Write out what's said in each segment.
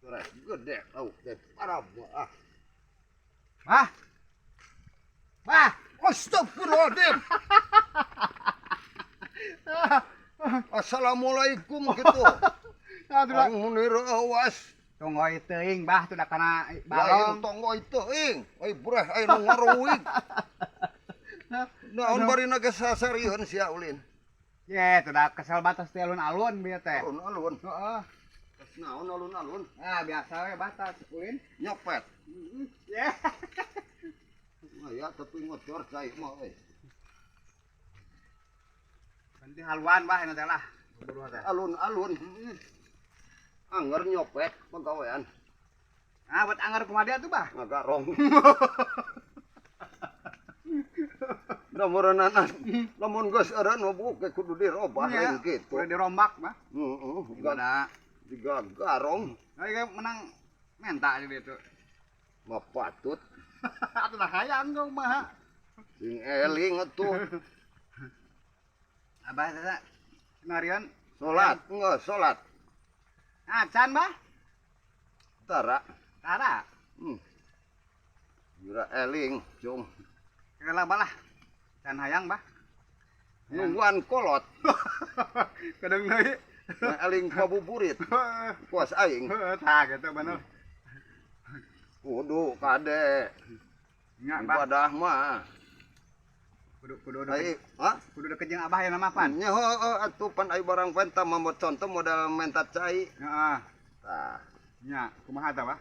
Beres gede lauk teh parab ah. Bah. Bah. Astagfirullahaladzim. Assalamualaikum gitu. Aduh. Aing munir awas. Tonggoy teuing bah tuh da kana Lain balong. Tonggoy teuing. Ai breh ai nu ngaruwig. Naon barina ge sasarieun sia ulin? Ye, tuh da kesel batas teh alun-alun bieu teh. Alun-alun. Heeh. Terus naon alun-alun? Ah, biasa we batas ulin. Nyopet. Ye. Nah, ya tapi ngocor cai mah euy. Penting haluan bah ini teh lah. Buru teh. Alun-alun. Angger nyopet pagawean. Ah, buat anggar kumaha dia tuh bah? Ngagarong. Da meureunana lamun geus eureun mah buuk kudu dirobah lain kitu. Kudu dirombak bah. Heeh, Gimana? Jiga garong. Nah, ieu menang menta di ditu. Mah patut. Atuh lah hayang dong mah. Sing eling atuh. Abah teh senarian Salat, enggak salat. Acan bah? Tara. Tara. Jura eling, cung. Kela balah. Can hayang bah. Nungguan kolot. Kadang deui. Nah, eling ngabuburit. Kuas aing. Tah gitu bener. Kudu kade. Nya bah. Ibadah mah. Kudu kudu Ai, ha? Kudu deket jeung abah ya nama pan. Nya heueuh atuh pan ai barang penta mah contoh modal menta cai. Heeh. Tah, Nya, kumaha tah bah?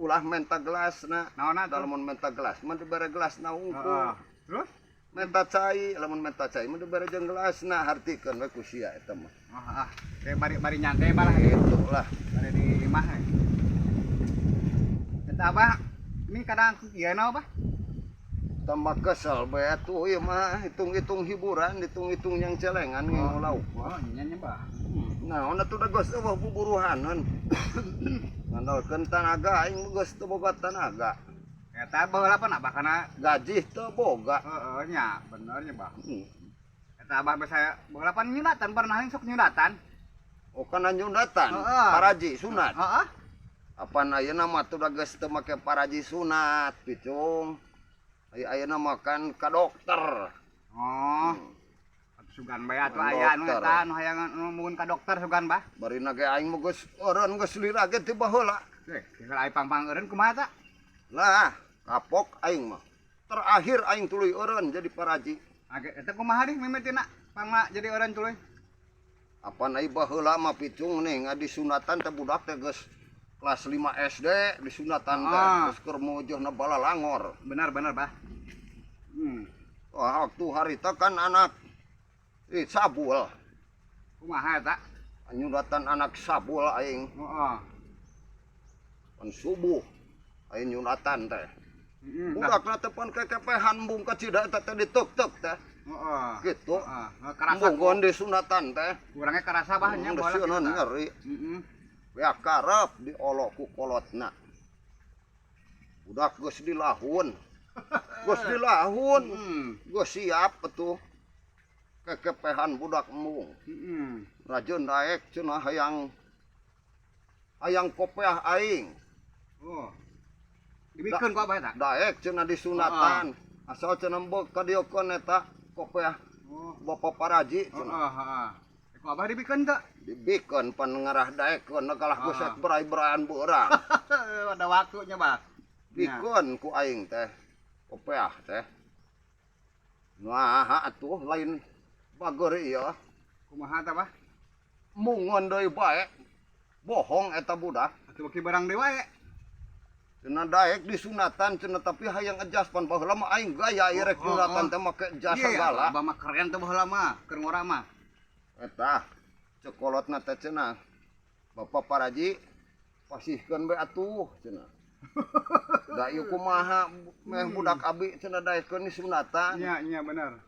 Ulah menta gelasna. Naonna tuh? Lamun menta gelas mah dibere gelasna Heeh. unggul. Terus? Menta cai, lamun menta cai mah dibere jeung gelasna, hartikeun we ku sia eta mah. Oh, ah. Kayak bari bari nyantai bah lah gitu. Gitu lah. Bari di imah. Eta abah ini kadang ieu naon bah? Tambah kesel bae atuh ieu mah hitung-hitung hiburan, hitung-hitung yang celengan ngingu lauk mah. Oh, nya nya bah. Naon atuh da geus eueuh buburuhaneun. Ngandalkeun tanaga aing mah geus teu boga tanaga. Eta baheula pan abah kana Gaji teu boga. Heeh nya, bener nya bah. Eta abah biasa baheula pan nyunatan pernah sok nyunatan. Oh kana nyunatan, Heeh. paraji sunat. Heeh. Apan ayeuna mah tuh da geus teu make paraji sunat, picung. Ayeuna mah kan ka dokter. Oh. Sugan bae atuh aya anu eta anu hayang nu mun ka dokter sugan bah. Barina ge aing mah geus eureun geus lira ge ti baheula. Teh, tinggal ai pang-pang eureun kumaha ta? Lah, kapok aing mah. Terakhir aing tuluy eureun jadi paraji. Age eta kumaha dih mimitina pangna jadi eureun tuluy? Apan ai baheula mah picung nih ngadisunatan teh budak teh geus kelas 5 SD disunatan teh geus keur mujeuhna balalangor. Benar benar bah. Wah, waktu harita kan anak sabul. Kumaha eta? Nyunatan anak sabul aing. Heeh. Pan subuh aing nyunatan teh. Budakna teh pan kekepehan embung ka cida eta teh ditek-tek teh. Heeh. Gitu. Heeh. Karasa Embung disunatan teh. Kurangnya karasa bah nya bola. Sieun nyeri. Heeh. Beak karep diolok ku kolotna. Budak geus dilahun. Geus dilahun. Geus siap atuh. Kekepehan budak embung. Rajeun daek cenah hayang hayang kopeah aing. Oh. Dibikeun ku abah eta? Daek cenah disunatan. Asal cenah beuk ka dieukeun eta kopeah. Oh. Bapak paraji cenah. Heeh, heeh. Ku abah dibikeun teu? Dibikeun pan ngarah daekeun kalah geus berai-beraian beurang. Ada waktunya, Bah. Bikeun ku aing teh kopeah teh. Nah, atuh lain bager ieu. Kumaha tah, Bah? Mungun deui bae. Bohong eta budak. Atuh beuki barang deui wae. Cenah daek disunatan cenah tapi hayang ejas pan baheula mah aing gaya ieu rek nyunatan teh make jas segala. Abah mah keren tuh baheula mah, keur ngora mah. Eta ceuk kolotna teh cenah. Bapak paraji pasihkeun bae atuh cenah. Da ieu kumaha meh budak abi cenah daekeun disunatan. Nya nya bener.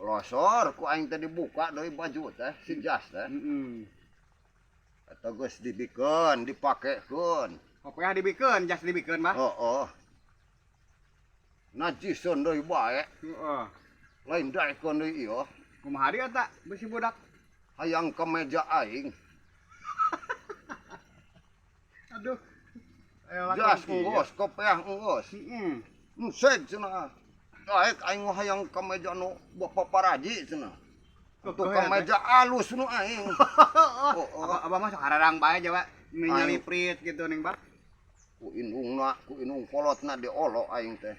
Losor ku aing teh dibuka deui baju teh si jas teh. Heeh. Eta geus dibikeun, dipakekeun. Kopeah dibikeun, jas dibikeun, Bah. Heeh. Najiseun deui bae. Heeh. Lain daekeun deui ieu. Kumaha deui eta beusi budak? Hayang ke meja aing. Aduh, Ayo Jas enggeus, kopeah enggeus. Heeh. Enseg cenah. Daek aing mah hayang kameja nu Bapak Paraji cenah. Tuh kameja alus nu aing. Oh, oh. Abah mah sok hararang bae jawa nyaliprit gitu ning, Bah. Ku indungna, ku indung kolotna diolo aing teh.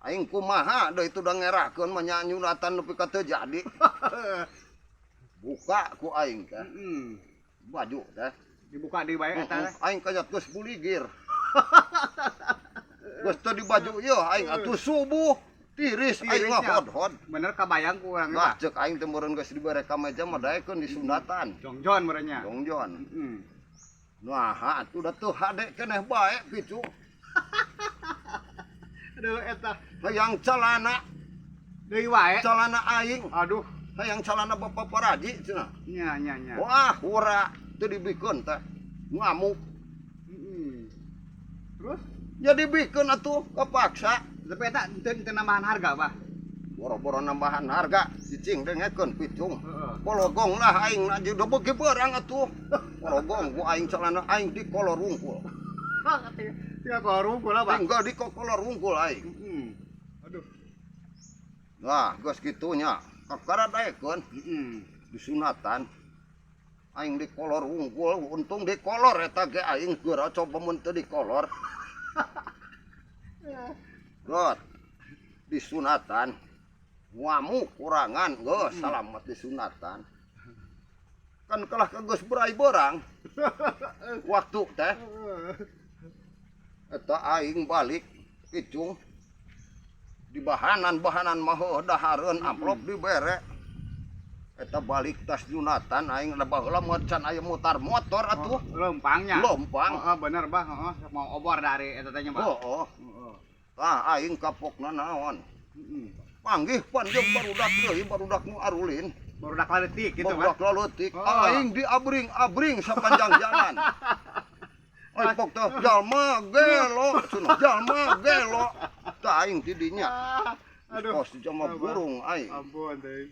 Aing kumaha deui itu da ngerakeun mah nya nyunatan nepi ka teu jadi. Buka ku aing teh. Baju teh. Dibuka deui bae eta teh. Aing kayat geus buligir. Geus teu di baju ieu aing atuh subuh tiris aing mah Tirisnya. Hod-hod. Bener kabayang ku urang Nah, Bah. cek aing teh meureun geus dibere kameja mah daekeun disunatan. Jongjon meureun nya. Jongjon. Heeh. Nah, atuh da teu hade keneh bae kitu. Aduh eta. Hayang calana, Deui wae. Calana aing, Aduh. Hayang calana Bapak Paraji cenah. Nya nya nya. Wah, hura teu dibikeun teh. Ngamuk. Heeh. Terus Ya dibikeun atuh kepaksa. Tapi eta teu teu nambahan harga, Bah. Boro-boro nambahan harga, cicing dengekeun picung. Heeh. Kologong lah aing aja udah beuki beurang atuh. Kologong ku aing celana aing di kolor wungkul. Tinggal kolor wungkul lah, Bah. Tinggal di kolor wungkul aing. Heeh. Aduh. Nah, geus kitu nya. Kakara daekeun Heeh. disunatan. Aing di kolor wungkul, untung di kolor eta ge aing geura coba mun teu di kolor. Got. Disunatan. Ngamuk kurangan geus salamet disunatan. Kan kalah ka geus berai beurang. Waktu teh eta aing balik picung di bahanan-bahanan mah heuh dahareun amplop dibere. Eta balik tas nyunatan aing da baheula mah can aya mutar motor atuh. Oh, lempangnya. Lempang. Heeh, bener, Bah. Heeh, mau obor dari eta teh nya, Bah. Heeh. Heeh. Tah aing kapokna naon? Heeh. Panggih pan jeung barudak deui, barudak nu arulin. Barudak leutik gitu, Bah. Barudak leutik. Oh. Aing diabring-abring sepanjang jalan. Ai pok teh jalma gelo cenah, jalma gelo. Tah aing ti dinya. Ah, aduh. Kos jama burung aing. Ampun teh.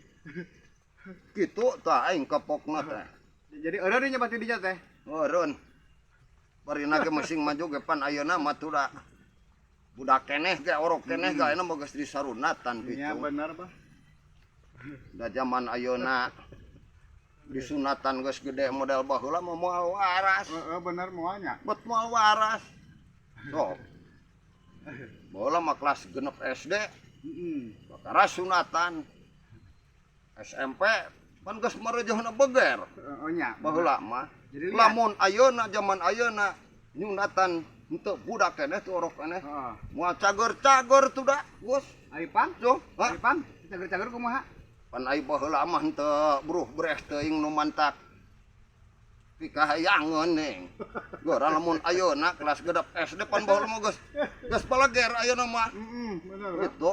Kitu tah aing kapokna teh. Jadi eureun nya pasti dinya teh. Eureun. Barina ge masing maju ge pan ayeuna mah tuh da budak keneh ge orok keneh ge ayeuna mah geus disarunatan Iya kitu. Bener, Bah. Da zaman ayeuna disunatan geus gede model baheula mah moal waras. Heeh, bener moalnya. Bet moal waras. Sok. Baheula mah kelas 6 SD Heeh. bakara sunatan. SMP pan geus marejehna beger Heeh nya. Baheula mah. Jadi lihat. Lamun ayeuna zaman ayeuna nyunatan henteu budak keneh tuh orok keneh. Heeh. Moal cager-cager tuh da, Gus. Ari pang? So, ha? Ari pang? Cager-cager kumaha? Pan ai baheula mah henteu bruh breh teuing nu mantak pikahayangeun ning. Gora lamun ayeuna kelas 6 SD pan baheula mah geus geus balager ayeuna mah. Heeh, bener. Bah. Gitu.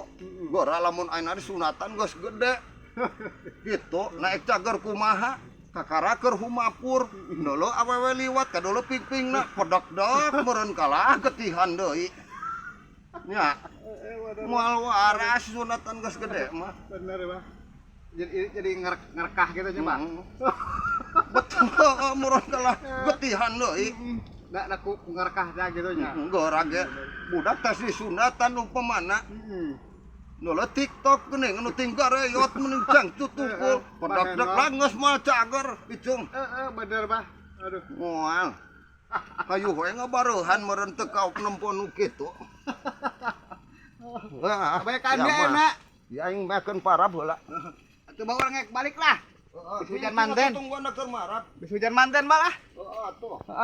Gora lamun ayeuna disunatan geus gede. Gitu, naik cager kumaha? Kakara keur humapur, dulu awewe liwat kadulu ping-pingna pedok-dok meureun kalah getihan deui. Nya, moal waras sunatan geus gede mah. Bener, Bah. Jadi ngerekah gitu nya, Bah. Betul, meureun kalah getihan deui. Da da ku ngerekah teh gitu nya. Gora ge budak tas disunatan umpamana. Heeh. Nula TikTok geuning anu tinggal reyot mending jang tutukul pedok-dok lah geus moal cager icung. Heeh, bener, Bah. Aduh. Moal. Hayu we ngabareuhan meureun teu kaop nempo nu kitu. Wah, Kebanyakan ya dia mah. enak. Ya aing makeun parab heula. Atuh bawa orang balik lah. Heeh, Hujan manten. Tungguan keur marab. Bisa hujan manten malah. Heeh atuh.